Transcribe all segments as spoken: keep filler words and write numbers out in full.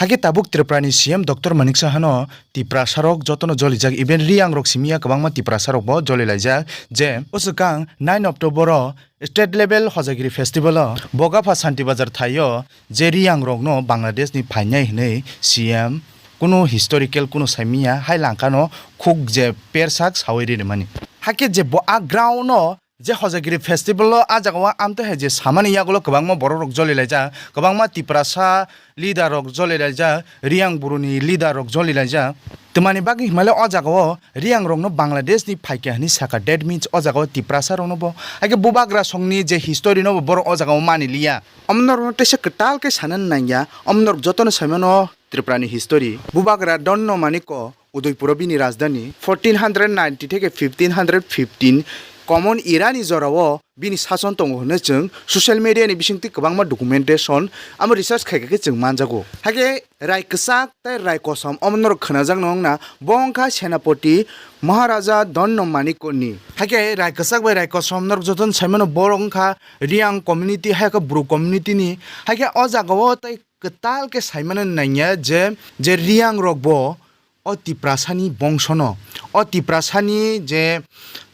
Hakhe tabuk Tripura ni C M Doctor Manik Saha no Tiprasa rok joto no jolijak, even Riang rok simi ya kwbangma Tiprasa rok bo jolilaijak, je o swkang nine October o State Level Hojagiri Festival o Bogapha Santi Bazar thai o je Riang rok no Bangladesh ni phainai hinwi C M kunu historical kunu saimiya hai langkha no khuk je persak sawi ri rimani. Hakhe je bo a ground no je Hojagiri festival o a jaga o amtwi hai je samani yagulo kwbangma borok rok jolilaijak, kwbangma Tiprasa leader rok jolilaijak, Riang buru ni leader rok jolilaijak. Twmani bagwi himale o jaga o Riang rok no Bangladesh ni phaikha hinwi saka, that means o jaga o Tiprasa rok no bo. Hakhe bubagra song ni je history no bo borok o jaga o mani liya. Omo norok no teisa kwtal khe sanani nangya, omo norok joto no saimano Tripura ni history. Bubagra Donno Manikko Udaipuro bini rajdhani fourteen hundred ninety theke fifteen hundred fifteen common era ni jora o bini sason tongo hwnwi chwng social media ni bisingtwi kwbangma documentation amo research khaikha khe chwng manjago. Hakhe Rai Kwchak tei Rai Kosom omo norok khwnajak no wngna bo wngkha Senapati Maharaja Donno Manikko ni. Hakhe Rai Kwchak bai Rai Kosom norok joto no saimano borok wngkha Riang community, hai khe Bru community ni. Hakhe o jaga o tei kwtal khe saimano nangya je, je Riang rok bo o Tiprasa ni bongso no, o Tiprasa ni je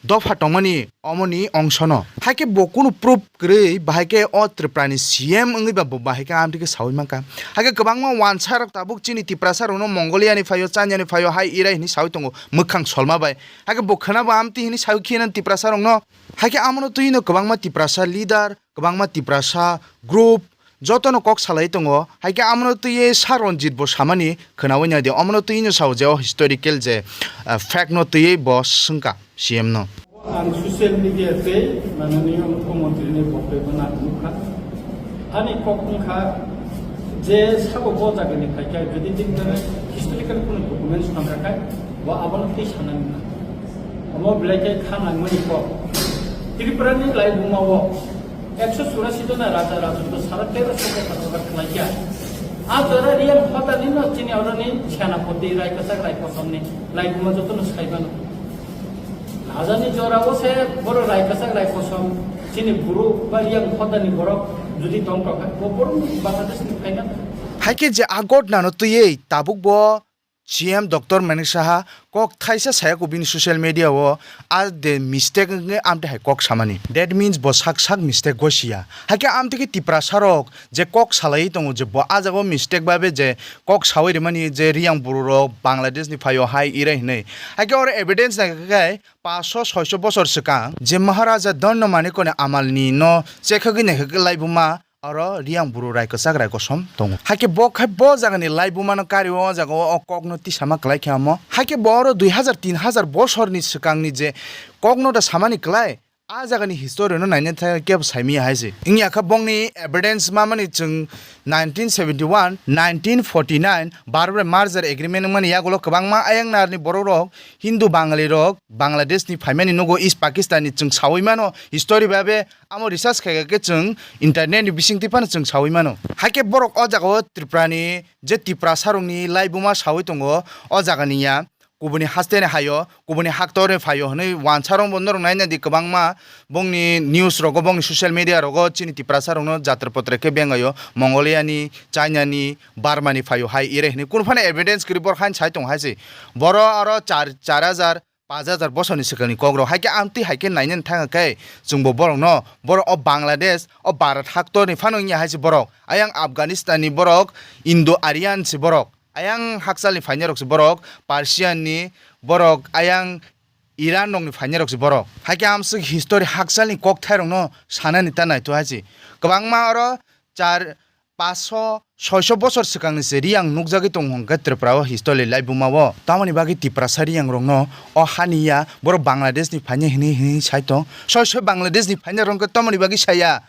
dopha tongmani omoni ongso no. Hakhe bo kunu proof kwrwi bahai khe o Tripura ni C M wngwi ba bo bahai khe amtwi khe sawi mankha. Hakhe kwbangma wansa rok tabuk chini Tiprasa rok no Mongolia ni phaio, China ni phaio, hai irai hinwi sawi tongo mwkhang solma bai. Hakhe bo khwna bo amtwi hinwi sawi khiya nang Tiprasa rok no. Hakhe amono twi no kwbangma Tiprasa leader, kwbangma Tiprasa group jotono kok salai tongo. Hakhe amono twiwi Sir Ranjit bo samani khwnawi naidi. Omono twi no sao je o historical je, ah, fact no twiwi bo swngkha C M no. Ang social media tei mananiya mukhyamantri ni boktobyo no ang nukha. Ani kok wngkha je sabo bo jagani phaikha, jodi tin historical kunu documents tongkha khai, bo abono twi sanani na. Omo belai khe kha nangmani kok. Tripura ni laibuma o ekso churasi jona raja rajotwo sara teroso bosor order khlaikha. A jora Riang hodani no chini oroni Senapati, Rai Kwchak, Rai Kosom ni laibuma jotono saimano. Rajani jora o se boro Rai Kwchak, Rai Kosom chini buru ba Riang hodani borok jodi tongtokha, bo borok Bangladesh ni phaina. Hakhe je a gotna no twiwi tabuk bo C M Doctor Manik Saha kok thaisa saya kho bini social media o, a de mistake wngwi amtwi hai kok samani. That means bo sak sak mistake gosiya. Hakhe amtwi khe Tiprasa rok je kok salai tongo je bo a jaga o mistake babe je kok sawi rimani je Riang buru rok Bangladesh ni phaio hai irai hinwi. Hakhe oro evidence naikha khe paanch sho, soi sho bosor swkang je Maharaja Donno Manikko ni amal ni no chekhagwi naikha khe laibuma oro Riang buru Rai Kwchak Rai Kosom tongo. Hakhe bo khai bo jagani laibuma no kari o jaga o, o kok no tisama kwlai khe amo. Hakhe bo oro dui hazar tin hazar bosor ni swkang ni je kok no da samani kwlai, a jagani history no naina thang kebo saimaya hai se. Wngya kha bongni evidence mamani chwng nineteen seventy one, nineteen forty nine Bharat bai merger agreement wngmani yagulo kwbangma ayang narni borok rok, Hindu Bangali rok Bangladesh ni phaimani nugo East Pakistan ni chwng sawi mano history babe. Amo research khaikha khe chwng internet ni bisingtwi phano chwng sawi mano. Hakhe borok o jaga o Tripura ni je Tiprasa rok ni laibuma sawi tongo o jaga ni ya, kubuni haste ni hayo, kubuni haktor ni phaio hwnwi wansa rok bo norok naina di kwbangma bongni news rogo, bongni social media rogo chini Tiprasa rokno jatra potra khe bengayo Mongolia ni, China ni, Burma ni phaio hai ire hwnwi kunu phano evidence kwrwi borok haino sai tongo hai se. Boro aro char, char hajar paanch hajar bosorni swkangni kokrok. Hai khe amtwi hai khe nainani thangkha khe chwngbo borokno, borok o Bangladesh, o Bharat haktorni phano wngya hai se borok. Ayang Afghanistan ni borok, Indo Aryan se borok. Ayang hakchalni phainairok se borok, Persian ni borok, ayang Iran rokni phainairok se borok. Hai khe amswk history hakchalni kokthairokno sanani ta naitho hai se. Kwbangma oro char, paanch sho, soi sho bosor swkangni se Riang nukjagwi tongo hwnkhe Tripura o history laibuma o. Tamoni bagwi Tiprasa Riang rokno o hani ya, borok Bangladesh ni phainai hwnwi, hwnwi sai tong. Soi soi Bangladesh ni phainai rok hwnkhe tamoni bagwi saya.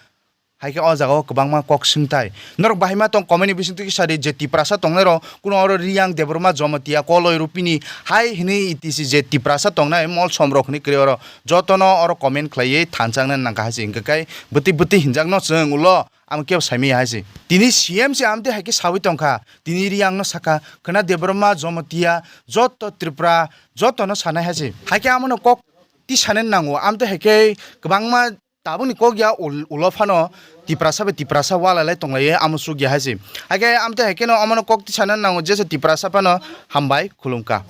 Hai khe o jaga o kwbangma kok swngthai. Norok bahai ma tong comment ni bisingtwi kisa di je Tiprasa tongnai rok, kuno oro Riang, Debbarma, Jamatia, Koloi, Rupini, hai hwnwi E T C je Tiprasa tongnai mol som rok hwnwi kwrwi oro. Jotono oro comment khlaiwi thansa wngnani nangkha hai se, hwnkhe kai bwtwi bwtwi hinjak no chwng ulo. Ang kebo saimaya hai se. Tini C M se amtwi hai khe sawi tongkha. Tini Riang no sakha, khwna Debbarma, Jamatia, joto Tripura, joto no sanai hai se. Hai khe amo no kok tisanani nango. Amtwi hai khe kwbangma Tabukni kok ya ul-, ulo phano Tiprasa bai Tiprasa walai lai tonglaio, amo suk ya hai se. Haikhe amtwi hai kheno omono kok tisana nango jesa Tiprasa phano hambai khulumkha.